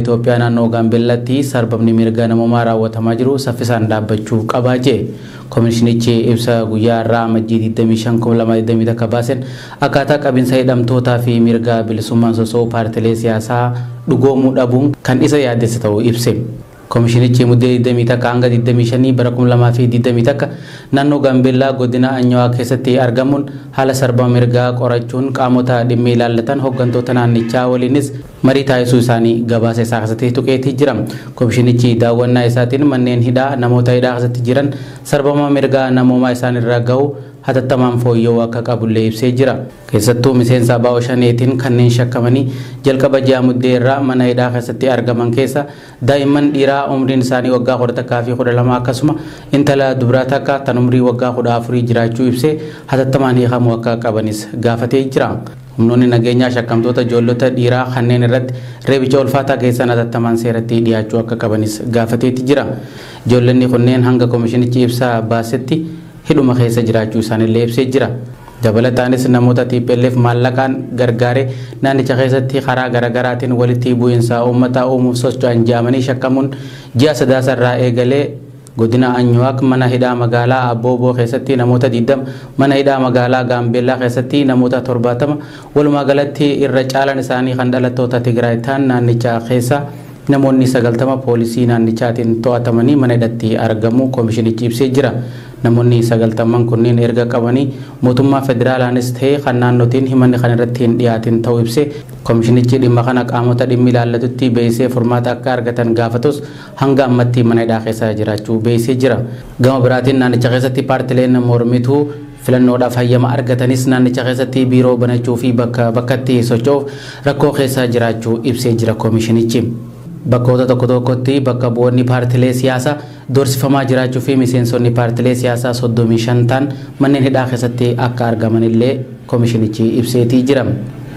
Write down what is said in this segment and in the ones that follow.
Itoophiyaa naannoo Gaambeellaatti sarbamni mirga namoomaa raawwatamaa jiru saffisaan dhaabbachuu qabaa jee. Komishinichi ibsa guyyaa har'aa Amajjii 25, 2021 baaseen akkaataa qabinsa hidhamtootaa fi mirga bilisummaan soso'uu paartilee siyaasaa dhugoomuu dhabuun kan isa yaaddesse ta'uu ibse. Komishinichi Muddee 21 hanga 25 bara 2021 naannoo Gaambeellaa godina Anyawaa keessatti argamuun haala sarbama mirgaa qorachuun qaamota dhimmi ilaallatan hoggantoota naannichaa waliinis marii taasisuu isaanii gabaasa isaa keessatti tuqeetii jira. Komishinichi daawwannaa isaatiin manneen hidhaa namoota hidhaa keessatti jiran sarbama mirgaa namoomaa isaan irra gahu hatattamaan fooyya'uu akka qabullee ibsee jira. Keessattuu miseensa ABO Shaneetiin kanneen shakkamanii jalqaba ji'a Muddee irraa mana hidhaa keessatti argaman keessa daa'imman dhiiraa umriin isaanii waggaa 11 fi 12 akkasuma intala dubraa takka tan umrii waggaa 14 jiraachuu ibsee hatattamaan hiikamuu akka qabanis gaafatee jira. Humnoonni nageenyaa shakkamtoota ijoollota dhiiraa kanneen irratti reebicha ulfaataa geessan hatattamaan seeratti dhiyaachuu akka qabanis gaafateeti jira. Ijoollonni kunneen hanga komishinichi ibsa baasetti hidhuma keessa jiraachuu isaanillee ibsee jira. Dabalataanis namoota tplf maallaqaan gargaaree naannicha keessatti karaa garagaraatiin walitti bu'iinsa uummataa uumuuf socho'an jedhamanii shakkamuun ji'a Sadaasa irraa eegalee godina Anyuwaak mana hidhaa magaalaa Abooboo keessatti namoota 20, mana hidhaa magaalaa Gaambeellaa keessatti namoota 70, walumaa galatti irra caalaan isaanii kan dhalattoota Tigraay ta'an naannicha keessa namoonni 90 poolisii naannichaatiin to'atamanii mana hidhatti argamuu komishinichi ibsee jira. Namoonni sagaltamman kunniin erga qabanii mootummaa federaalaanis ta'e kan naannotiin himanni kan irratti hin dhiyaatin ta'uu ibsee, komishinichi dhimma kana qaamota dhimmi ilaallatutti beeksisee furmaata akka argatan gaafatus hanga ammatti mana hidhaa keessa jiraachuu beeksisee jira. Gama biraatiin naannicha keessatti paartileen mormituu filannoodhaaf hayyama argatanis naannicha keessatti biiroo banachuu fi bakka bakkatti socho'uuf rakkoo keessa jiraachuu ibsee jira komishinichi. Bakkoota tokko tokkotti bakka bu'oonni paartilee siyaasaa doorsifamaa jiraachuu fi miseensonni paartilee siyaasaa 35 ta'an manneen hidhaa keessatti akka argamanillee komishinichi ibseetii jira.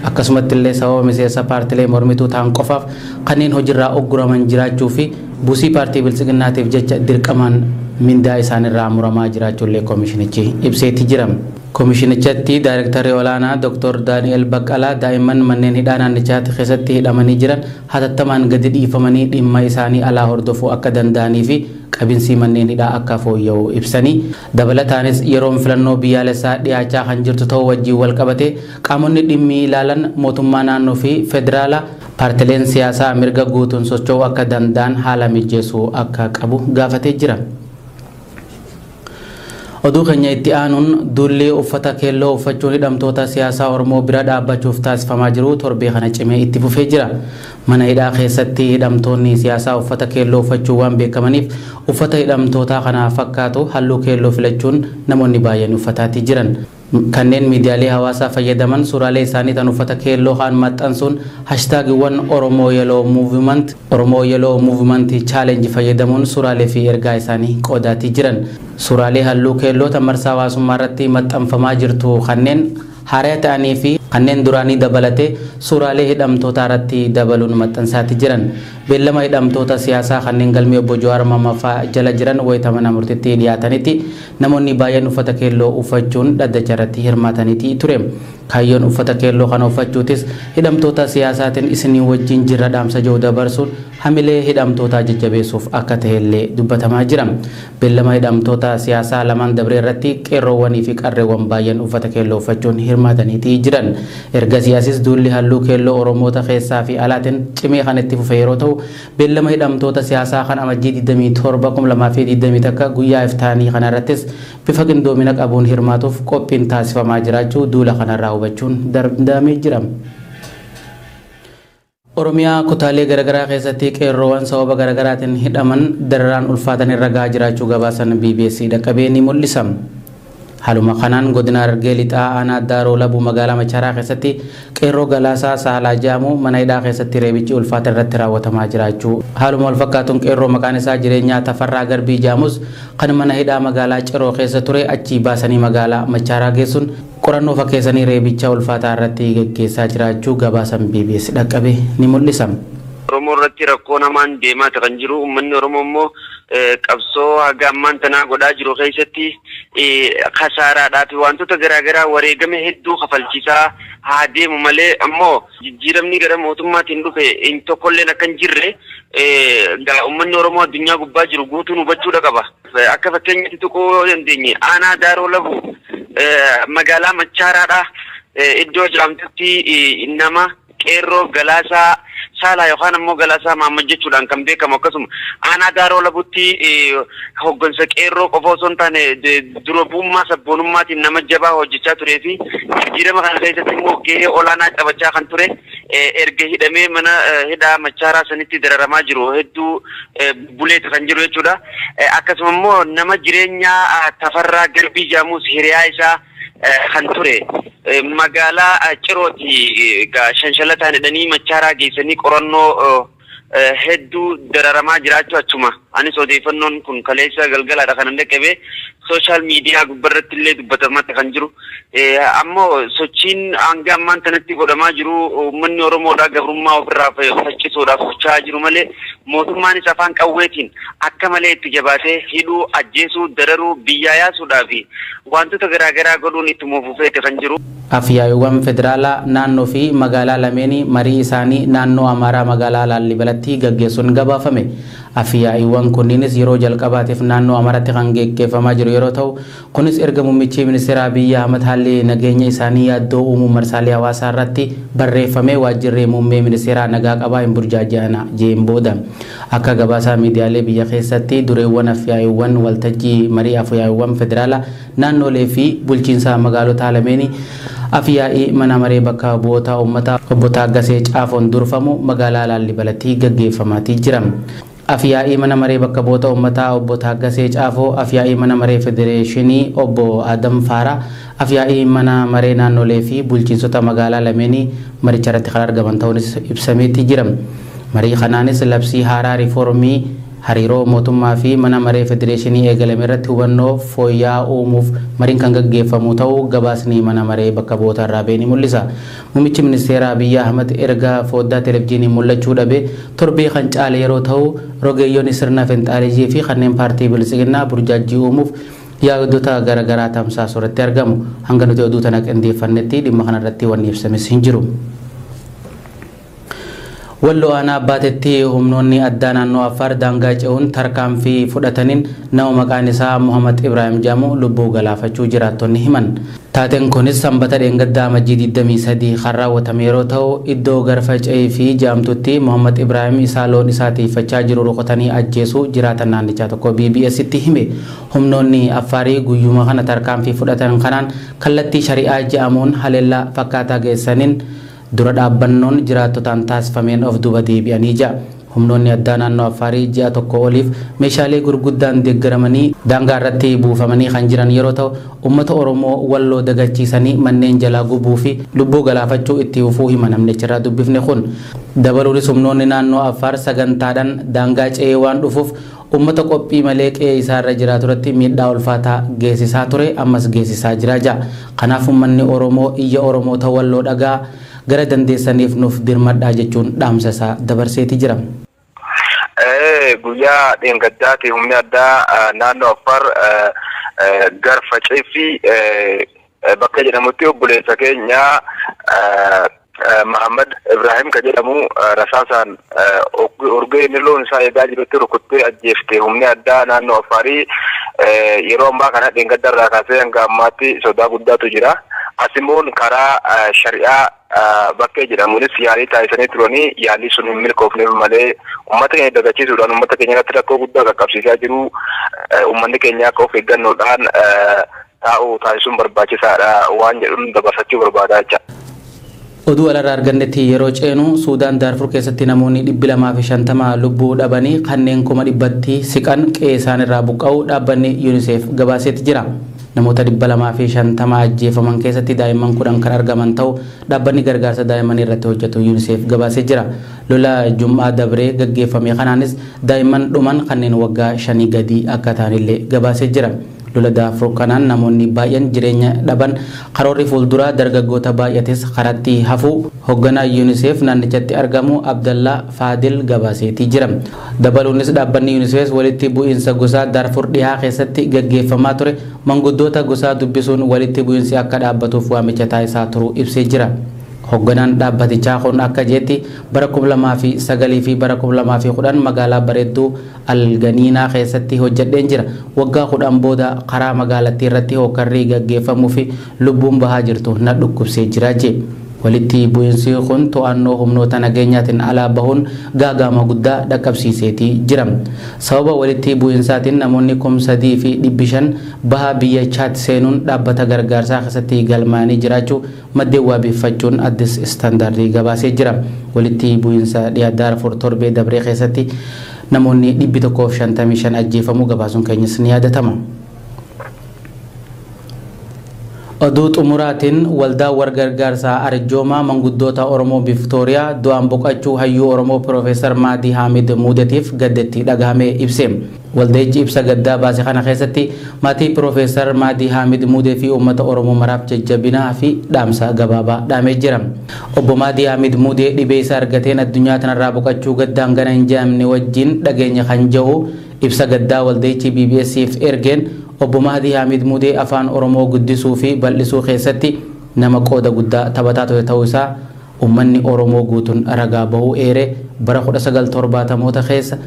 Akkasumattillee sababa miseensa paartilee mormituu ta'an qofaaf kanneen hojirraa ugguraman jiraachuu fi buusii paartii Biltsiginnaatiif jecha dirqamaan mindaa isaanirraa muramaa jiraachuullee komishinichi ibseetii jira. Komishinichatti Daayirektarri Olaanaa Dr. Daani'el Baqqalaa daa'imman manneen hidhaa naannichaatti keessatti hidhamanii jiran hatattamaan gadi dhiifamanii dhimma isaanii alaa hordofuu akka danda'anii fi qabinsii manneen hidhaa akka fooyya'u ibsanii, dabalataanis yeroon filannoo biyyaalessaa dhiyaachaa kan jirtu ta'uu wajjiin walqabatee qaamonni dhimmi ilaalan mootummaa naannoo fi federaalaa paartileen siyaasaa mirga guutuun socho'uu akka danda'an haala mijjeessuu akka qabu gaafatee jira. Oduu keenya itti aanuun duulli uffata keelloo uffachuun hidhamtoota siyaasaa Oromoo bira dhaabbachuuf taasifamaa jiru torbee kana cimee itti fufee jira. Mana hidhaa keessatti hidhamtoonni siyaasaa uffata keelloo uffachuun waan beekamaniif uffata hidhamtootaa kana fakkaatu halluu keelloo filachuun namoonni baay'een uffataatii jiran. Kanneen miidiyaalee hawaasaa fayyadaman suuraalee isaanii tan uffata keelloo kaan maxxansuun hashtaagiiwwan OromoYellowMovement, OromoYellowMovement Challenge fayyadamuun suuraalee fi ergaa isaanii qoodaatii jiran. Suuraalee halluu keelloo tan marsaa hawaasummaa irratti maxxanfamaa jirtu kanneen haaraya ta'anii fi kanneen duraanii dabalatee suuraalee hidhamtootaa irratti dabaluun maxxansaati jiran. Beellama hidhamtoota siyaasaa kanneen galmee Obbo Jawaar Mohammad fa'aa jala jiran wayita mana murtitti dhiyaatanitti Namoonni baay'een uffata keelloo uffachuun dhaddacha irratti hirmaataniiti ture. Kaayyoon uffata keelloo kana uffachuutis hidhamtoota siyaasaatiin isinii wajjin jirra dhaamsa jedhu dabarsuun hamilee hidhamtootaa jajjabeessuuf akka tahellee dubbatamaa jira. Beellama hidhamtoota siyaasaa lamaan dabree irratti qeerroowwanii fi qarreewwan baay'een uffata keelloo uffachuun hirmaataniiti jiran. Ergasii asis duulli halluu keelloo Oromoota keessaa fi alaatiin cimee kan itti fufe yeroo ta'u, Beellama hidhamtoota siyaasaa kan Amajjii 27, 2021 guyyaa iftaanii kana irrattis bifa qindoomina qabuun hirmaatuuf qophiin taasifamaa jiraachuu duula kanarraa hubachuun danda'amee jira. Oromiyaa kutaalee garagaraa keessatti qeerroowwan sababa garagaraatiin hidhaman dararaan ulfaatan irra gahaa jiraachuu gabaasan bbc dhaqqabee ni mul'isa. Haaluma kanaan Godina Harargee Lixaa Aanaa Daaroo Labuu magaalaa Machaaraa keessatti Qeerroo Galaasaa Sahalaa jedhamu mana hidhaa keessatti reebichi ulfaata irratti raawwatamaa jiraachuu haaluma wal fakkaatuun Qeerroo maqaan isaa Jireenyaa Tafarraa Garbii jedhamus kan mana hidhaa magaalaa Ciroo keessa ture achii baasanii magaalaa Machaaraa geessuun qorannoo fakkeessanii reebicha ulfaataa irratti geggeessaa jiraachuu gabaasan bbs dhaqqabe ni mul'isa. Oromoo irratti rakkoo namaan deemaa kan jiru, uummanni Oromoo immoo qabsoo haga ammaan tanaa godhaa jiru keessatti kasaaraadhaa fi wantoota garaagaraa wareegame hedduu kafalchiisaa haa deemu malee, ammoo jijjiiramni gara mootummaatiin dhufe hin tokkolleen akka hin jirre uummanni Oromoo addunyaa gubbaa jiru guutuun hubachuudha qaba. Akka fakkeenyatti tuquu yoo dandeenye, aanaa Daaroo Labu magaalaa Machaaraadha. Iddoo jedhamtutti nama qeerroo Galaasaa Saalaa yookaan ammoo Galaasaa Mahammad jechuudhaan kan beekamu, akkasuma aanaa Daaroo Labutti hoggansa qeerroo qofa osoo hin taane dura bu'ummaa sabboonummaatiin nama jabaa hojjechaa turee fi jijjiirama kana keessatti immoo gahee olaanaa taphachaa kan ture, erga hidhamee mana hidhaa Machaaraa sanitti dararamaa jiru hedduu buleeti kan jiru jechuudha. Akkasuma immoo nama jireenyaa Tafarraa Garbii Jaamuus hiriyaa isaa kan ture magaalaa Cirooti shanshalataan hidhanii Machaaraa geessanii qorannoo hedduu dararamaa jiraachuu achuma anis odeeffannoon kun kaleessa galgalaadha kan dhaqqabe, social media gubbarratti illee dubbatamatti kan jiru. Ammoo sochiin hanga ammaan tanatti godhamaa jiru uummanni Oromoodhaa gabrummaa ofirraa faccisuudhaaf socho'aa jiru malee, mootummaanis afaan qawweetiin akka malee itti jabaatee hidhuu, ajjeesuu, dararuu, biyyaa yaasuudhaa fi wantoota garaagaraa godhuun ittuma fufeeti kan jiru. Afyaa'iiwwan federaalaa naannoo fi magaalaa lameenii marii isaanii naannoo Amaaraa magaalaa Laallibalatti gaggeessuun gabaafame. Afyaa'iiwwan kunniinis yeroo jalqabaatiif naannoo Amaaraatti kan geggeeffamaa jiru yeroo ta'u, kunis erga muummichi ministeera Abiyyi Ahmad haalli nageenya isaanii yaaddoo uumuu marsaalee hawaasaa irratti barreeffamee waajjirri muummee ministeeraa nagaa qabaa hin burjaaja'ana jeen booda. Akka gabaasaa miidiyaalee biyya keessatti, dureewwan afyaa'iiwwan waltajjii marii afyaa'iiwwan federaalaa naannolee fi bulchiinsa magaalotaa lameenii afyaa'ii mana maree bakka bu'oota uummataa obbo Taaggasee Caafoon durfamu magaalaa Laallibalatti gaggeeffamaatii jira. Afyaa'ii mana maree bakka bu'oota uummataa obbo Taaggasee Caafoo, afyaa'ii mana maree federeeshinii obbo Adam Faaraa, afyaa'ii mana maree naannolee fi bulchiinsota magaalaa lameenii maricha irratti kan argaman ta'uunis ibsameetii jira. Marii kanaanis labsii haaraa riifoormii hariiroo mootummaa fi mana maree federeeshinii eegalame irratti hubannoo fooyya'aa uumuuf mariin kan gaggeeffamu ta'uu gabaasni mana maree bakka bu'oota irraa ba'e ni mul'isa. Muummichi ministeera Abiyyi Ahmad erga foddaa televezyiinii mul'achuu dhabe torbee kan caale yeroo ta'u, rogeeyyoonni sirna finxaaliyii fi kanneen paartii Biltsiginnaa burjaajjii uumuuf yaadota garaagaraa tamsaasu irratti argamu. Hanga nuti oduu tana qindeeffannetti dhimma kanarratti wanni ibsames hin jiru. Walloo aanaa Baatetti humnoonni addaa naannoo Affaar daangaa ce'uun tarkaanfii fudhataniin nama maqaan isaa Muhammad Ibrahim jedhamu lubbuu galaafachuu jiraattonni himan. Taateen kunis Sanbata dheengaddaa Amajjii 23 kan raawwatame yeroo ta'u, iddoo Garfa Ce'ii fi jedhamtutti Muhammad Ibrahim isaa loon isaa tiiffachaa jiru rukutanii ajjeesuu jiraatan naannichaa tokko BBS'tti hime. Humnoonni Affaarii guyyuma kana tarkaanfii fudhatan kanaan kallattii Shari'aa jedhamuun haleellaa fakkaataa geessaniin dura dhaabbannoon jiraattotaan taasifameen of duuba deebi'anii ja'a. Humnoonni addaa naannoo Affaarii ji'a tokko oliif meeshaalee gurguddaan deeggaramanii daangaa irratti buufamanii kan jiran yeroo ta'u, uummata Oromoo Walloo dagachiisanii manneen jalaa gubuu fi lubbuu galaafachuu itti fufuu hima namni achirraa dubbifne kun. Dabaluunis humnoonni naannoo Affaar sagantaadhaan daangaa ce'ee waan dhufuuf uummata qophii malee qe'ee isaarra jiraatu irratti miidhaa ulfaataa geessisaa ture, ammas geessisaa jira ja'a. Kanaaf uummanni Oromoo iyya Oromoota Walloo dhagaa, gara dandeessaniif nuuf dirmadhaa jechuun dhaamsa isaa dabarseeti jira. Guyyaa dheengaddaati humni addaa naannoo Affaar Garfa Ceefii bakka jedhamutti obboleessa keenya Mahammad Ibrahim ka jedhamu rasaasaan orgee inni loon isaa eegaa jirutti rukuttee ajjeefte humni addaa naannoo Affaarii. Yeroo ammaa kana dheengadda irraa kaasee hanga ammaatti sodaa guddaatu jira. Asimoon karaa Shari'aa bakkee jedhamuunis yaalii taasisanii turanii, yaalii sun hin milkoofneef malee uummata keenya dagachiisuudhaan uummata keenya irratti rakkoo guddaa qaqqabsiisaa jiru. Uummanni keenya akka of eeggannoodhaan taa'u taasisuun barbaachisaadha waan jedhuun dabarsachuu barbaadaa jecha. Oduu alarraa argannetti yeroo ceenu, Suudaan Daarfur keessatti namoonni 250 lubbuu dhabanii kanneen 100,000tti siqan qe'ee isaan irraa buqqa'uu dhaabbanni UNICEF gabaaseeti jira. Namoota 250 ajjeefaman keessatti daa'imman 10 kan argaman ta'uu dhaabbanni gargaarsa daa'immanii irratti hojjetu UNICEF gabaasee jira. Lola Jum'aa dabree gaggeeffame kanaanis daa'imman dhuman kanneen waggaa 5 gadii akka ta'anillee gabaasee jira. Lola Daarfur kanaan namoonni baay'een jireenya dhaban, karoorri fuulduraa dargaggoota baay'ates karatti hafuu hoogganaa UNICEF naannichatti argamu Abdallaa Faadil gabaaseetii jira. Dabaluunis dhaabbanni UNICEF walitti bu'iinsa gosaa Daarfur dhihaa keessatti gaggeeffamaa ture manguddoota gosaa dubbisuun walitti bu'iinsi akka dhaabbatuuf waamicha taasisaa turuu ibsee jira. Hoogganaan dhaabbatichaa kun akka jeetti, bara 2009 fi bara 2010 magaalaa bareedduu Alganiinaa keessatti hojjedheen jira. Waggaa 10 booda karaa magaalattii irratti hookarrii gaggeeffamuu fi lubbuun bahaa jirtu na dhukkubsee jira jee. Walitti bu'iinsi kun to'annoo humnoota nageenyaatiin alaa bahuun gaaga'ama guddaa dhaqqabsiiseetii jira. Sababa walitti bu'iinsaatiin namoonni 3,500 baha biyya Chaad seenuun dhaabbata gargaarsaa keessatti galmaa'anii jiraachuu maddeen wabeeffachuun Addis Istaandaardii gabaasee jira. Walitti bu'iinsa dhiha Daarfur torbee dabree keessatti namoonni 155 ajjeefamuu gabaasuun keenyas ni yaadatama. Oduu xumuraatiin, waldaa wargargaarsaa arjoomaa manguddoota Oromoo Viktooriyaa du'aan boqachuu hayyuu Oromoo Piroofeesar Maadii Haamid Muudetiif gaddeetti dhagahame ibse. Walda'ichi ibsa gaddaa baase kana keessatti maatii Piroofeesar Maadii Haamid Muudee fi uummata Oromoo maraaf jajjabinaa fi dhaamsa gabaabaa dhaamee jira. Obbo Maadii Haamid Muudee dhibee isa argateen addunyaa tanarraa boqachuu gaddaan gana hin je'amne wajjin dhageenya kan jiru ibsa gaddaa walda'ichi BBS'if ergeen, Obbo Mahdii Haamid Muudee afaan Oromoo guddisuu fi bal'isuu keessatti nama qooda guddaa taphataa ture ta'uu isaa uummanni Oromoo guutuun ragaa bahuu eere, bara 1970moota keessa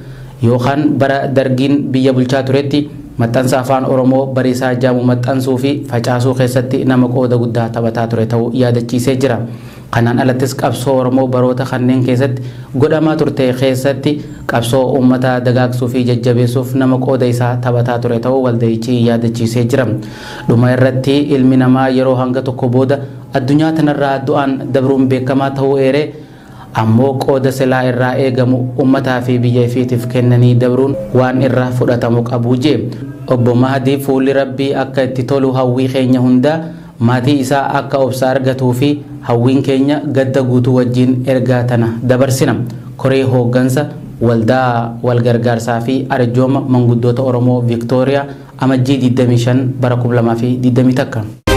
yookaan bara Dargiin biyya bulchaa turetti maxxansa afaan Oromoo Bariisaa jaamu maxxansuu fi facaasuu keessatti nama qooda guddaa taphataa ture ta'uu yaadachiisee jira. Kanaan alattis qabsoo Oromoo baroota kanneen keessatti godhamaa turte keessatti qabsoo uummata dagaagsuu fi jajjabeessuuf nama qooda isaa taphataa ture ta'uu walda'ichi yaadachiisee jira. Dhuma irratti ilmi namaa yeroo hanga tokko booda addunyaa tanarraa du'aan dabruun beekamaa ta'uu eeree, ammoo qooda silaa irraa eegamu uummataa fi biyya ifiitiif kennanii dabruun waan irra fudhatamu qabu jee. Obbo Mahdii fuulli Rabbii akka itti tolu hawwii keenya hundaa, maatii isaa akka obsa argatuu fi hawwiin keenya gadda guutuu wajjin ergaa tana dabarsina. Koree hooggansa waldaa walgargaarsaa fi arjooma manguddoota Oromoo Viktooriyaa, Amajjii 25 bara 2021.